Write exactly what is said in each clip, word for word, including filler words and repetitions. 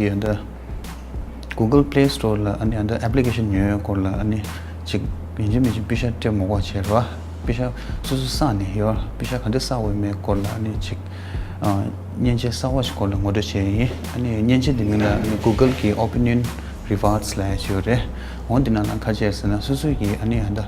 ཡིན་ད། Google Play Store ལ་ཨ་ནི་ཨ་ད་ཨེབ་ལི་ཀེ་ཤན་ཉོ་ཡའི་སྐོར་ལ་ཨ་ནི་ཅིག་ཡིན་གཅིག་མིན་གཅིག་པེ་ཤ་སྤྲད་མ་དགོས་བྱས་ར། པེ་ཤ་སོ་སོ་བསགས་ནས་ཡོད། པེ་ཤ་ག་འདྲ་བསགས་དགོས་མེད་སྐོར་ལ་ཨ་ནི་ཅིག་ཨ་མཉེན་ཆས་གསར་བ་ཞིག་སྐོར་ལ་ངོ་སྤྲོད་བྱས་ཡིན། ཨ་ནི་མཉེན་ཆས་འདི་མིང་ལ་ཨ་ནི་Google གི་Opinion Rewards ལབ་ཡ་ཅིག་ཡོད་རེད། འོ་འདི་ནང་ལ་ག་བྱས་ཟེར་ན་སོ་སོ་གི་ཨ་ནི་ཨ་ད་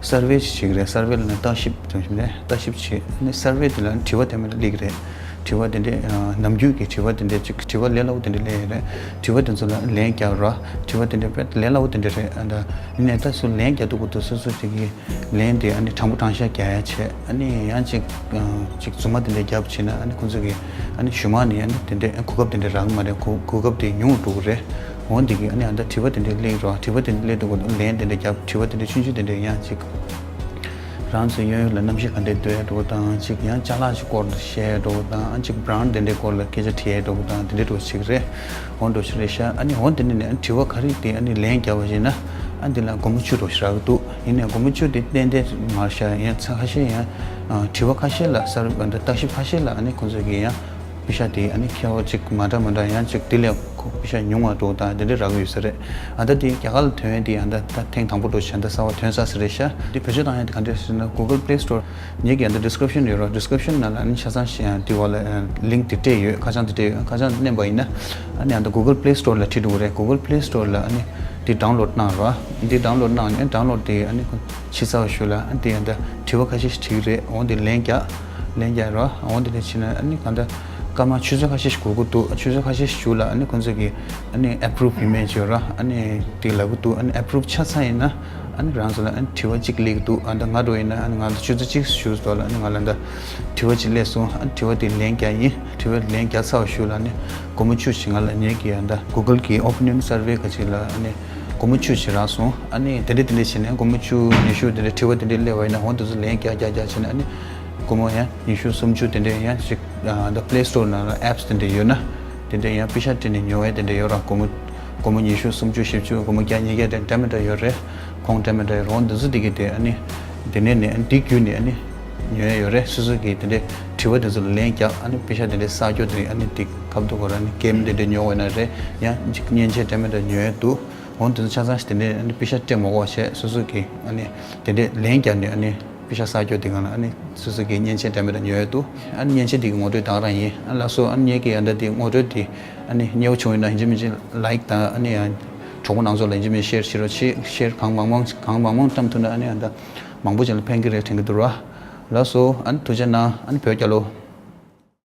སར་ཝེ་ཞིག་བྱེད་ཀྱི་རེད། སར་ཝེ་ལབ་ན་བརྟག་ཞིབ་དང་ཞིབ་ནས་བརྟག་ཞིབ་བྱེད། ཨ་ནི་སར་ཝེ་འདི་ལ་དྲི་བ་དེ་མིན་ལ་སླེབས་ཀྱི་རེད། དྲི་བ་དེ་འདྲས་ཨ་ནམ་རྒྱུན་གྱི་དྲི་བ་དེ་འདྲས་ཅིག་དྲི་བ་ལས་སླ་བོ་དེ་འདྲས་སླེབས་ཡོད་རེད། དྲི་བ་དེ་ཚོ་ལ་ལན་རྒྱག་རོགས། དྲི་བ་དེ་འདྲས་དཔེ་ལས་སླ་བོ་དེ་འདྲས་རེད། ཨ་ད་ཡིན་ནའི་ད་སུ་ལན་རྒྱག་ཐུབ་ཀྱི་འདུག་སོ་སོ་དེ་གི་ལན་དེ་ཨ་ནི་དྲང་པོ་དྲང་བཞག་རྒྱག་ཡ་བྱས། ཨ་ནི་ཡང་ཅིག་ཨ་ཅིག་རྫུན་མ་དེ་འདྲས་རྒྱབ་བྱས་ན་ཨ་ནི་ཁོང་ཚོ་གི་ཨ་ནི་གཞུག་མ་ནས་ཨ་ནི་དེ་འདྲས་གོ་སྐབས་དེ་འདྲས་རག་གི་མ་རེད། གོ་གོ་སྐབས་དེ་ཉུང་རུ་འགྲོ་གི་རེད། འོ་འདི་གི་ཨ་ནི་ཨ་ད་དྲི་བ་དེ་འདྲས་སླེབས་རོགས། དྲི་བ་དེ་འདྲས་སླེབས་དུས་ལན་དེ་འདྲས་རྒྱབ། དྲི་བ་དེ་འདྲས་ཆུང་ཆུང་དེ་འདྲས་ཡང་ཅིག་རང་ཚོའི་གཡས་གཡོན་ལ་གནམ་གཤིས་ག་འདྲས་འདུག་འགྲོ་དང་ཅིག་ཡང་ཅ་ལག་ཅིག་སྐོར་ལ་བཤད་འགྲོ་དང་ཅིག་བྷ་རན་དེ་འདྲའི་སྐོར་ལ་སྐད་ཆ་དྲིས་འགྲོ་དང་དེ་འདྲའི་འགྲོ་ཅིག་རེད། འོ་འགྲོ་ཞིག་རེད་ཤག་ཨ་ནི་འོ་དེ་འདྲ་ནས་དྲི་བ་ག་རེ་དེ་ཨ་ནི་ལན་རྒྱབ་པ་ཡིན་ན་ཨ་འདི་ལ་སྒོར་མོ་བཅུ་འགྲོ་ཞིག་རག་གི་འདུག་ཡིན་ནའི་སྒོར་མོ་བཅུ་དེ་ཏན་ཏན་མ་རེད་ཤག་ཡང་ཚ་ཁ་ཤས་ཡང་དྲི་བ་ཁ་ཤས་ལ་གསར་འདི་བརྟག་ཞིབ་ཁ་ཤས་ལ་ཨ་ནི་ཁོང་ཚོ་གིས་ཡང་པེ་ཤ་དེ་ཨ་ནི་ཁེ་བ་ཅིག་མ་འདྲ་མ་འདྲ་ཡང་ཅིག་དེ་ལས་ཁོ་པེ་ཤ་ཉུང་བ་འགྲོ་དང་དེ་འདྲ་རག་གི་ཡོད་ས་རེད། ཨ་ད་དེ་རྒྱ་གར་ལ་ཐོན་ཡས་དེ་ཨ་ད་ད་ཐེངས་དང་པོ་འགྲོ་བྱས་ད་གསར་བ་ཐོན་ས་ས་རེད་ཤག་དེ་བེད་སྤྱོད་བཏང་ཡས་དེ་ག་འདྲས་ཟེར་ན་Google Play Store ངེད་ཀྱི་ཨ་ད་ཌི་སི་ཀི་རིབ་ཤན་ཡོད་རོགས། ཌི་སི་ཀི་རིབ་ཤན་ནང་ལ་ཨ་ནི་ཆ་ཚང་ཞིག་ཨ་དེ་བ་ལ་ལིང་ཀི་དེ་སྤྲད་ཡོད། ཁ་བྱང་དེ་སྤྲད་ཡོད། ཁ་བྱང་དེ་མནན་པ་ཡིན་ན་ཨ་ནི་ཨ་ད་Google Play Store ལ་ཁྲིད་འགྲོ་གི་རེད། Google Play Store ལ་ཨ་ནི་དེ་ཌའུན་ལོཌ་གནང་རོགས། དེ་ཌའུན་ལོཌ་གནང་ནས་ཌའུན་ལོཌ་དེ་ཨ་ནི་ཁོ་ཕྱི་ཚར་བ་ཞུ་ལ་ཨ་ནི་དེ་ཨ་ད་དྲི་བ་ཁ་ཤས་ཤིག་དྲིས་རེད། འོ་དེ་ལན་རྒྱག་ལན་རྒྱག་རོགས། འོ་དེ་ལས་ཕྱིན་ན་ཨ་ནི་གང་ལྟར་སྐར་མ་ཆུ་ཚོད་ཁ་ཤས་ཤིག་འགོར་གི་འདུག་ཆུ་ཚོད་ཁ་ཤས་ཤིག་བཞུགས་ལ་ཨ་ནི་ཁོང་ཚོ་གིས་ཨ་ནི་ཨེ་པུ་རུབ་ཡིན་མིན་བརྗོད་རོགས། ཨ་ནི་དེ་ལབ་གི་འདུག་ཨ་ནི་ཨེ་པུ་རུབ་ཆགས་ཚར་ཡིན་ན་ཨ་ནི་རང་ཚོ་ལ་ཨ་ནི་དྲི་བ་གཅིག་སླེབས་ཀྱི་འདུག་ཨ་ད་ང་འདྲ་བོ་ཡིན་ན་ཨ་ནི་ང་ལ་ཆུ་ཚོད་གཅིག་བཞུགས་སོང་ལ་ཨ་ནི་ང་ལ་ད་དྲི་བ་གཅིག་སླེབས་སོང་། ཨ་ནི་དྲི་བ་དེ་ལན་རྒྱག་ཡིན། དྲི་བ་ལན་རྒྱག་ཚར་བ་ཞུ་ལ་ཨ་ནི་སྒོར་མོ་བཅུ་ཞིག་ང་ལ་ངེད་ཀྱི་ཨ་ད་གུ་གལ་གི་ཨོ་པི་ནི་ཡན་སར་ཝེ་ག་ཅིག་ལ་ཨ་ནི་སྒོར་མོ་བཅུ་ཞིག་རག་སོང་། ཨ་ནི་དེ་འདྲ་དེ་འདྲ་བྱས་ནས་སྒོར་མོ་བཅུ་ཉི་ཤུ་དེ་འདྲ་དྲི་བ་དེ་འདྲ་སླེབས་པ་ཡིན་ན་འོ་དེ་ཚོ་ལན་རྒྱག་རྒྱག་རྒྱག་བྱས་ནས་ཨ་ནི་སྒོར་མོ་ཡང་ཉི་ཤུ་སུམ་ཅུ་དེ་འདྲ་ཡང་ཞིག་ཨ་ད་པི་ལེ་སི་ཊོར་ནང་ལ་ཨེབ་སི་དེ་འདྲ་ཡོད་ན་དེ་འདྲ་ཡང་པེ་ཤ་སྤྲད་ནས་ཉོ་ཡས་དེ་འདྲ་ཡོད་ར། སྒོར་མོ་སྒོར་མོ་ཉི་ཤུ་སུམ་ཅུ་བཞི་བཅུ་སྒོར་མོ་བརྒྱ་ཉིས་བརྒྱ་དེ་འདྲ་མི་འདྲ་ཡོད་རེད། ཁོང་འདྲ་མི་འདྲ་ཡོད་ར། འོ་འདི་ཚོ་དེ་གི་དེ་ཨ་ནི་དེ་ནས་ནས་ཨ་ནི་དེ་བརྒྱུད་ནས་ཨ་ནི་ཉོ་ཡས་ཡོད་རེད། སོ་སོ་གི་དེ་འདྲའི་དྲི་བ་དེ་ཚོ་ལ་ལན་རྒྱག་ཨ་ནི་པེ་ཤ་དེ་འདྲའི་བསགས་རྒྱུ་དེ་ཨ་ནི་དེ་ཁབ་ཏུ་གོ་ར་ཨ་ནི་གེམ་དེ་འདྲའི་ཉོ་འོས་ན་རེད། ཡང་ཅིག་མཉེན་ཆས་འདྲ་མི་འདྲ་ཉོ་ཡས་འདུག་འོ་འདི་ཚོ་ཆ་ཚང་ཞིག་དེ་འདྲའི་ཨ་ནི་པེ་ཤ་སྤྲད་མ་དགོས་བྱས་སོ་སོ་གི་ཨ་ནི་དེ་འདྲའི་ལན་རྒྱག་ནས་ཨ་ནི་པེ་ཤ་བསགས་རྒྱུ་དེ་གང་ལ་ཨ་ནི་སོ་སོ་གི་མཉེན་ཆས་འདྲ་མི་འདྲ་ཉོ་ཡས་འདུག་ཨ་ནི་མཉེན་ཆས་དེ་གི་ངོ་སྤྲོད་དེ་ག་རང་ཡིན། ཨ་ལགས་སོ། ཨ་ནི་ངེད་ཀྱི་ཨ་ད་དེ་ངོ་སྤྲོད་དེ་ཨ་ནི་མཉེས་པོ་བྱུང་ཡོད་ན་ཡིན་གཅིག་མིན་གཅིག་ལའིཀ་དང་ཨ་ནི་ཡང་གྲོགས་པོ་རྣམ་ཚོ་ལ་ཡིན་གཅིག་མིན་ཤེར་བྱེད་རོགས། ཤེར་གང་མང་མང་གང་མང་མང་བཀྲམ་ཐུབ་ན་ཨ་ནི་ཨ་ད་མང་པོ་ཅིག་ལ་ཕན་གྱི་རེད་དྲན་གྱི་འདུག་ར། ལགས་སོ། ཨ་ནི་ཐུགས་རྗེ་གནང་། ཨ་ནི་བོད་རྒྱལ་ལོ།